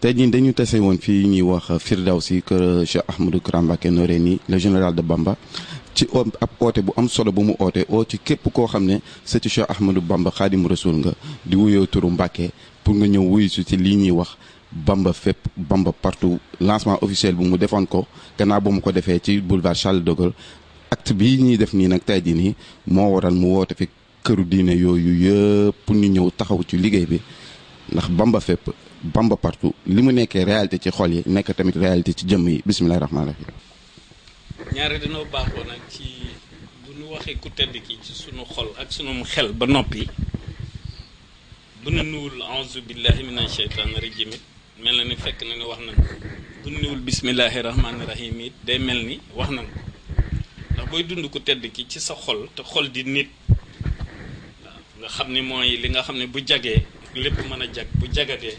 tey jii dañu tase woon fii ñuy wax Firdawsi kër Cheikh Ahmadou Kara Mbacké Noreyni le général de Bamba ci ab oote bu am solo bu mu oote oo ci képp koo xam ne sëti Cheikh Ahmadou Bamba Xaadimu Rasuul nga di wuyoo turu Mbacké pour nga ñëw wuyu si ci lii ñuy wax Bamba fépp Bamba partout lancement officiel bu mu defoon ko gannaaw ba mu ko defee ci boulevard Charles de Gaulle acte bii ñuy def nii nag tey jii nii moo waral mu woote fi këru diine yooyu yëpp pour ñu ñëw taxaw ci liggéey bi ndax Bamba fépp Bamba partout li mu nekkee réalité ci xol yi nekk tamit réalité ci jëmm yi bisimilah rahmaani rahiim. ñaare dañoo baaxoo nag ci bu ñu waxee ku tedd ki ci sunu xol ak sunu xel ba noppi bu nu nuwul auzu billahi mina sheytaani rajim it mel na ni fekk na ni wax nañ ko bu nu nuwul bismillahi rahmaani rahim it day mel ni wax nañ ko ndax booy dund ku tedd ki ci sa xol te xol di nit waaw nga xam ni mooy li nga xam ne bu jagee lépp mën a jag bu jagatee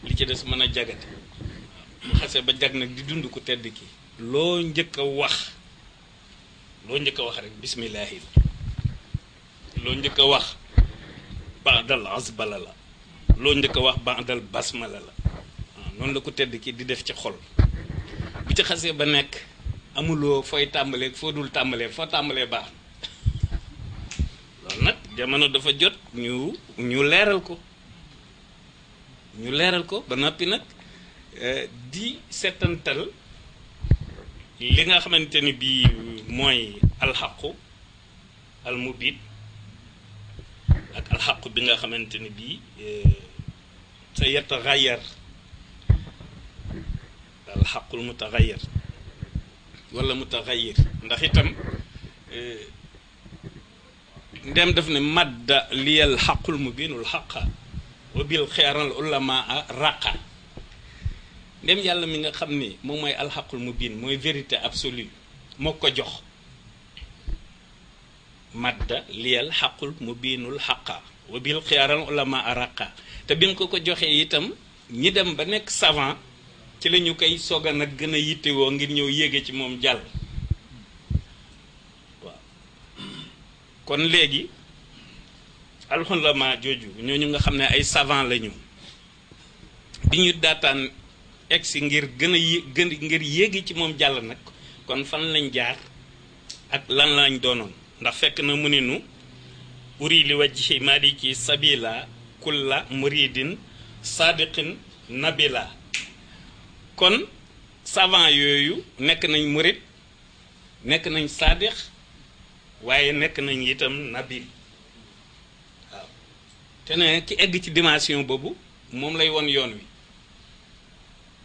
li ci des mën a jagate waaw bu xasee ba jag nag di dund ku tedd ki loo njëkk a wax rek bismillahi loo njëkk a wax baadal asbala la loo njëkk a wax baadal basmala la waaw noonu la ko tedd ki di def ci xol bu ci xasee ba nekk amuloo fooy tàmbalee foo dul tàmbalee foo tàmbalee baax loolu nag jamono dafa jot ñu leeral ko ba noppi nag di setantal li nga xamante ni bii mooy alxaqu almubin ak alxaqu bi nga xamante ni bii sa yataxayar alxaqul mutaxayar wala mutaxayir ndax itam ndem def ne madda liyal xaqul mubinul xaqa wa bil xeeral ulamaa raqa ndem yàlla mi nga xam ni moom mooy alxaqul mubin mooy vérité absolue moo ko jox madda liyal xaqul mubinul xaqa wa bil xeeral ulamaa raqa te bi mu ko joxee itam ñi dem ba nekk savant ci la ñu koy soga nag gën a yittewoo ngir ñëw yéege ci moom jàll waaw kon léegi alxulama jooju ñooñu nga xam ne ay savant lañu bi ñu daataan egsi ngir ngir yéegi ci moom jàll nag kon fan lañ jaar ak lan lañ doonoon ndax fekk na mu ni nu uri li wajhi maliki sabila kulla muridin sadiqin nabila kon savant yooyu nekk nañ murid nekk nañ saadix waaye nekk nañ itam nabil waaw te ne ki egg ci dimension boobu moom lay won yoon wi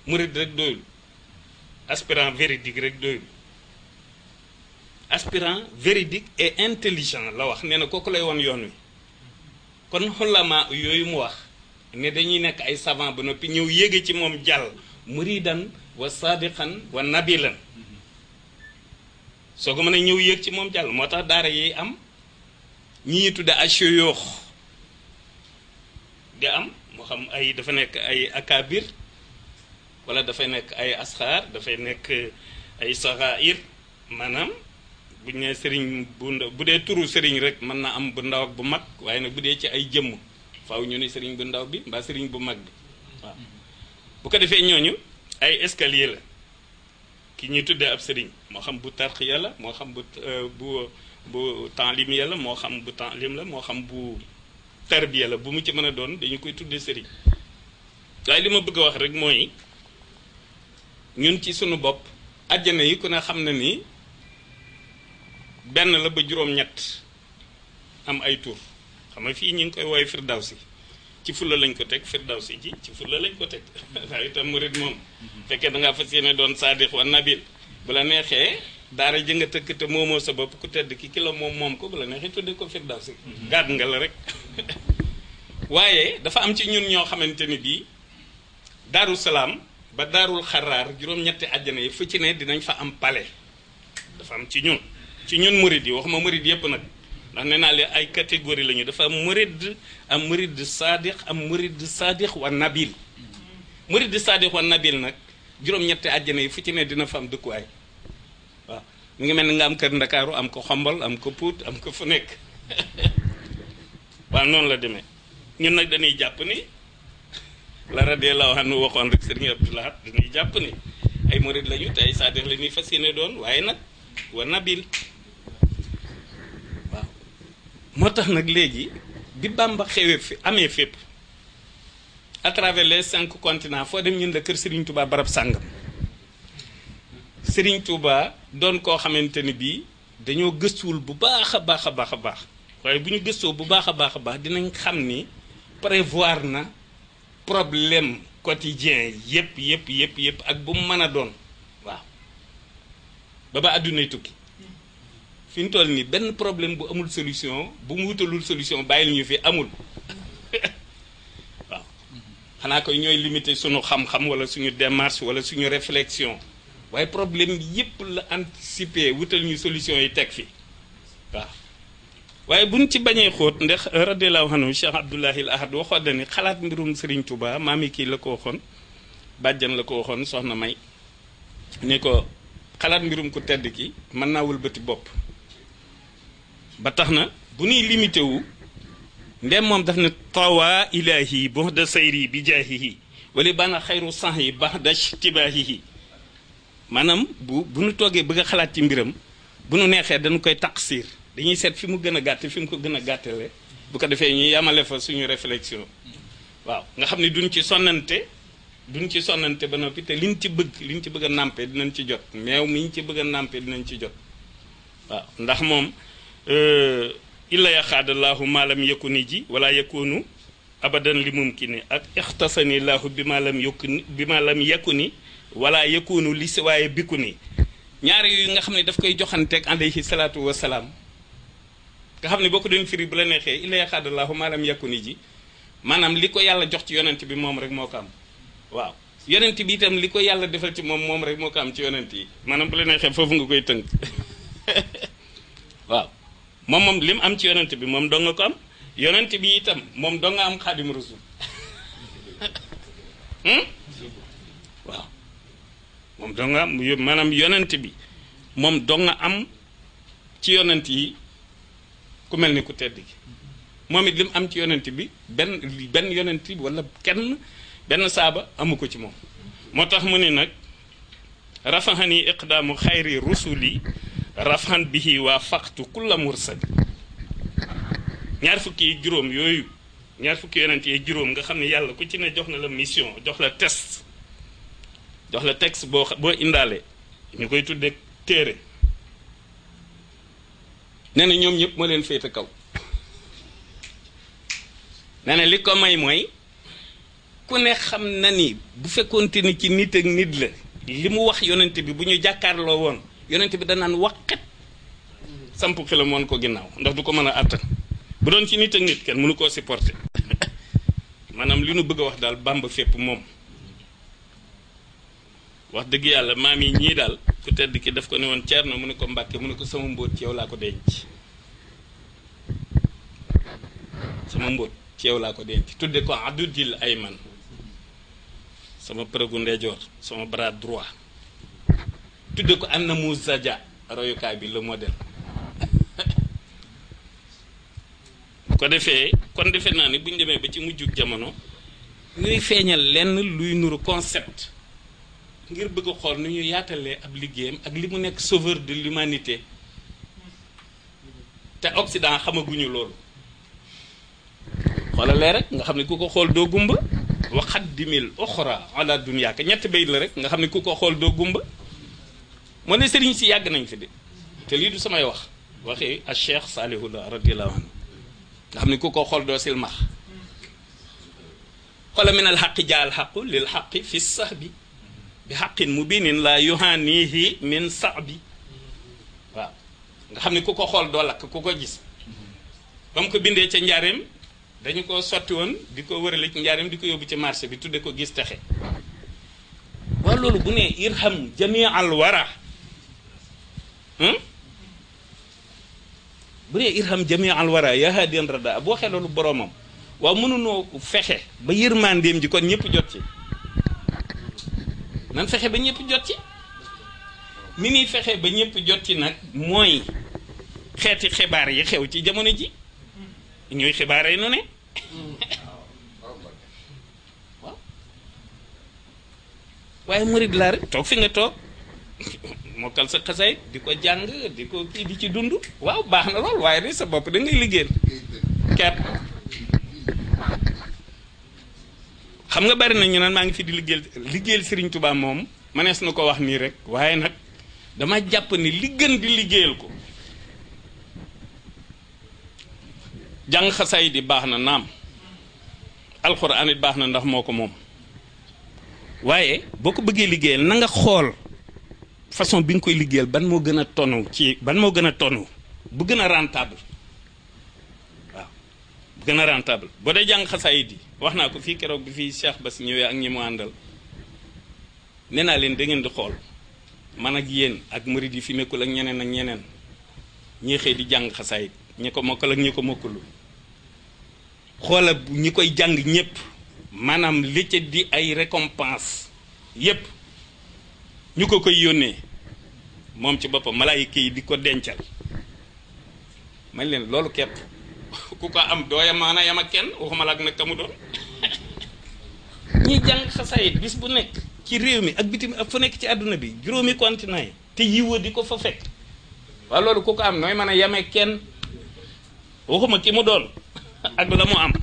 murid rek doyul aspirant véridique rek doyul aspirant véridique et intelligent la wax nee na kooku lay won yoon wi kon xulama yooyu mu wax ne dañuy nekk ay savant ba noppi ñëw yéege ci moom jàll muridan wa sadiqan wa nabilan soo ko mën a ñëw yéeg ci moom jàll moo tax daara yi am ñi ñuy tudde ashuyoox di am moo xam ay dafa nekk ay akabir wala dafay nekk ay asxaar dafay nekk ay saxair maanaam bu ñu nee sëriñ bu dee turu sëriñ rek mën na am bu ndaw ak bu mag waaye nag bu dee ci ay jëmm faaw ñu ne sëriñ bu ndaw bi mbaa sëriñ bu mag bi waaw bu ko defee ñooñu ay escalier la ki ñuy tuddee ab sëriñ moo xam bu tarxiya la moo xam bu taalim ya la moo xam bu taalim la moo xam bu tarbiya la bu mu ci mën a doon dañu koy tuddee sëriñ waaye li ma bëgg a wax rek mooy ñun ci sunu bopp àjjana yi ku ne xam na ni benn la ba juróom-ñett am ay tur xam nga fii ñu ngi koy woowee Firdawsi ci fulla lañ ko teg Firdawsi ji ci fulla lañ ko teg waaye itam murid moom fekkee da ngaa fas yéene doon saadix wa nabil bu la neexee daara ji nga tëkk te moomoo sa bopp ku tedd ki la moom ko bu la neexee tudde ko Firdawsi gàdd nga la rek waaye dafa am ci ñun ñoo xamante ni bii Daaru Salaam ba Daarul Xaraar juróom-ñetti àjjana yi fu ci ne dinañ fa am palais dafa am ci ñun murid yi waxuma murid yépp nag ndax nee naa leen ay catégorie lañu dafa am murid saadix am murid saadix wa nabil murid saadix wa nabil nag juróom-ñetti àjjana yi fu ci ne dina fa am dëkkuwaay waaw mu ngi mel ni nga am kër Ndakaaru am ko Xombol am ko Pout am ko fu nekk waaw noonu la demee ñun nag dañuy jàpp ni la radiyallahu anhu waxoon rek Sëriñ Abdou Lahad dañuy jàpp ni ay murid lañu te ay saadix la ñuy fas yéene doon waaye nag wa nabil waaw moo tax nag léegi bi Bamba xewee fi amee fépp à travers les 5 continents foo dem ñun la kër Serigne Touba barab sàngam Serigne Touba doon koo xamante ni bii dañoo gëstuwul bu baax a baax a baax a baax waaye bu ñu gëstoo bu baax a baax a baax dinañ xam ni prévoir na problème quotidien yëpp ak bu mu mën a doon waaw ba àddunay tukki fi ñu toll nii benn problème bu amul solution bu mu wutalul solution bàyyil ñu fi amul waaw xanaa koy ñooy limiter suñu xam-xam wala suñu démarche wala suñu réflexion waaye problème yëpp la anticiper wutal ñu solution yi teg fi waaw waaye buñ ci bañee xóot ndax radiyallahu anhu Cheikh Abdoulahi Ahad waxoon na ni xalaat mbirum Serigne Touba maami kii la ko waxoon bàjjan la ko waxoon soxna May ni ko xalaat mbirum ku tedd ki mën naa wëlbati bopp ba tax na bu ñuy limité wu ndem moom daf ne tawa ilahi bon de sayri bi jaahihi wala bana xayru sax yi bax dach tibaahihi maanaam bu nu toogee bëgg a xalaat ci mbiram bu nu neexee dañu koy taqsir dañuy seet fi mu gën a gàtt fi mu ko gën a gàttale bu ko defee ñu yamale fa suñu réflexion waaw nga xam ne duñ ci sonnante ba noppi te liñ ci bëgg a nàmpe dinañ ci jot meew mi ñu ci bëgg a nàmpe dinañ ci jot waaw ndax moom illa yaxaadallahu maalam yakuni ji wala yakunu abadan li mumkini ak ixtasani laahu bi maalam yakuni wala yakunu li si waaye bikku ni ñaar yooyu nga xam ne daf koy joxanteeg alayhi salaatu wasalaam nga xam ne boo ko doon firi bu la neexee illa yaxaadallahu maalam yakuni ji maanaam li ko yàlla jox ci yonent bi moom rek moo ko am waaw yonent bi itam li ko yàlla defal ci moom rek moo ko am ci yonent yi maanaam bu la neexee foofu nga koy tënk waaw moom li mu am ci yonent bi moom doo nga ko am yonent bi itam moom doo nga am xaadim rasul waaw moom doo nga am maanaam yonent bi moom doo nga am ci yonent yi ku mel ni ku tedd gi moom it li mu am ci yonent bi benn yonent bi wala benn saaba amu ko ci moom moo tax mu ne nag rafaxani iqdaamu xayri rusuli rafan bihi waa faqtu kulla mursali ñaar fukki juróom yooyu ñaar fukki yonent yi juróom nga xam ne yàlla ku ci ne jox na la mission jox la test jox la texte boo indaale ñu koy tudde téere nee na ñoom ñëpp moo leen féete kaw nee na li ko may mooy ku ne xam na ni bu fekkoonte ni ci nit ak nit la li mu wax yonent bi bu ñu jàkkaarloo woon yonent bi danaan waqet sampu xelam woon ko ginnaaw ndax du ko mën a àttan bu doon ci nit ak nit kenn mënu koo supporter maanaam li nu bëgg a wax daal Bàmba fépp moom wax dëgg yàlla maam yi ñii daal ku tedd ki daf ko ne woon Ceerno mu ne ko Mbàkke mu ne ko sama mbóot ci yow laa ko denc sama mbóot ci yow laa ko denc tudde ko adudil ayman sama përëgu ndejoor sama bras droit tudde ko anna muzaja royukaay bi le modèle ko defee kon defe naa ni bu ñu demee ba ci mujjug jamono ñuy feeñal lenn luy nuru concept ngir bëgg a xool nu ñu yaatalee ab liggéeyam ak li mu nekk sauveur de l'humanité te Occident xamaguñu loolu xoolalee rek nga xam ne ku ko xool doo gumba waxat dimil oxra ala dunya ka ñetti bayit la rek nga xam ne ku ko xool doo gumba moo ne sëriñ si yàgg nañ fi de te lii du samay wax waxi a Cheikh Saalihu la radiyallahu anhu nga xam ne ku ko xool doo silmax xoola min al xaqi jaa al xaqu lil xaqi fi sahbi bi xaqin mubinin la yuhanihi min sahbi waaw nga xam ne ku ko xool doo lakk ku ko gis ba mu ko bindee ca njaareem dañu ko sotti woon di ko wërale ci njaareem di ko yóbbu ci marché bi tudde ko gis texe waaw loolu bu ne irham jami al wara bu ne irham jami al wara yaa hadiyan rada boo waxee loolu boroomam waaw mënunoo fexe ba yërmandeem ji kon ñëpp jot ci nan fexe ba ñëpp jot ci mi ni fexe ba ñëpp jot ci nag mooy xeeti xibaar yi xew ci jamono ji ñuy xibaar yi nu ne waaw waaye murid laa rek toog fi nga toog mokkal sa xasay di ko jàng di ko kii di ci dund waaw baax na lool waaye de sa bopp da ngay liggéeyal kepp xam nga bari na ñu naan maa ngi fi di liggéeyal Serigne Touba moom manees na ko wax nii rek waaye nag dama jàpp ni li gën di liggéeyal ko jàng xasay di baax na naam alxuraan it baax na ndax moo ko moom waaye boo ko bëggee liggéeyal na nga xool façon bi nga koy liggéeyal ban moo gën a tonu bu gën a rentable waaw bu gën a rentable boo dee jàng xasay di wax naa ko fii keroog bi fii Cheikh Bass ñëwee ak ñi mu àndal nee naa leen da ngeen di xool man ak yéen ak murid yi fi nekkul ak ñeneen ñi xëy di jàng xasaay ñi ko mokkal ak ñi ko mokkalu xoola ñi koy jàng ñëpp maanaam li ca di ay récompense yépp ñu ko koy yónnee moom ci boppam malaayika yi di ko dencal man leen loolu képp ku ko am dooya maana yam ak kenn waxuma la ak nag ka mu doon ñiy jàng xasaayit bis bu nekk ci réew mi ak bitim ak fu nekk ci àdduna bi juróomi continent yi te yiwa di ko fa fekk waaw loolu ku ko am nooy mën a yame kenn waxuma ki mu doon ak la mu am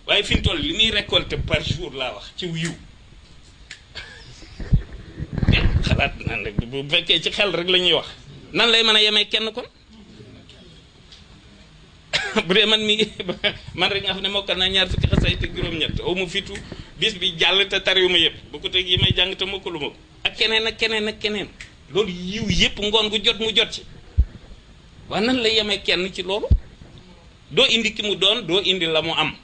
waaye fi mu toll li muy récolter par jour laa wax ci yiw xalaat nan rek bu fekkee ci xel rek la ñuy wax nan lay mën a yemee kenn kon bu dee man rek nga xam ne mokkal naa ñaar fukki xasay te juróom-ñett aw mu fitu bis bi jàll te tariwu ma yëpp bu ko teg yi may jàng te mokkalu ma ko ak keneen loolu yiw yëpp ngoon gu jot mu jot ci waaye nan lay yemee kenn ci loolu doo indi ki mu doon doo indi la mu am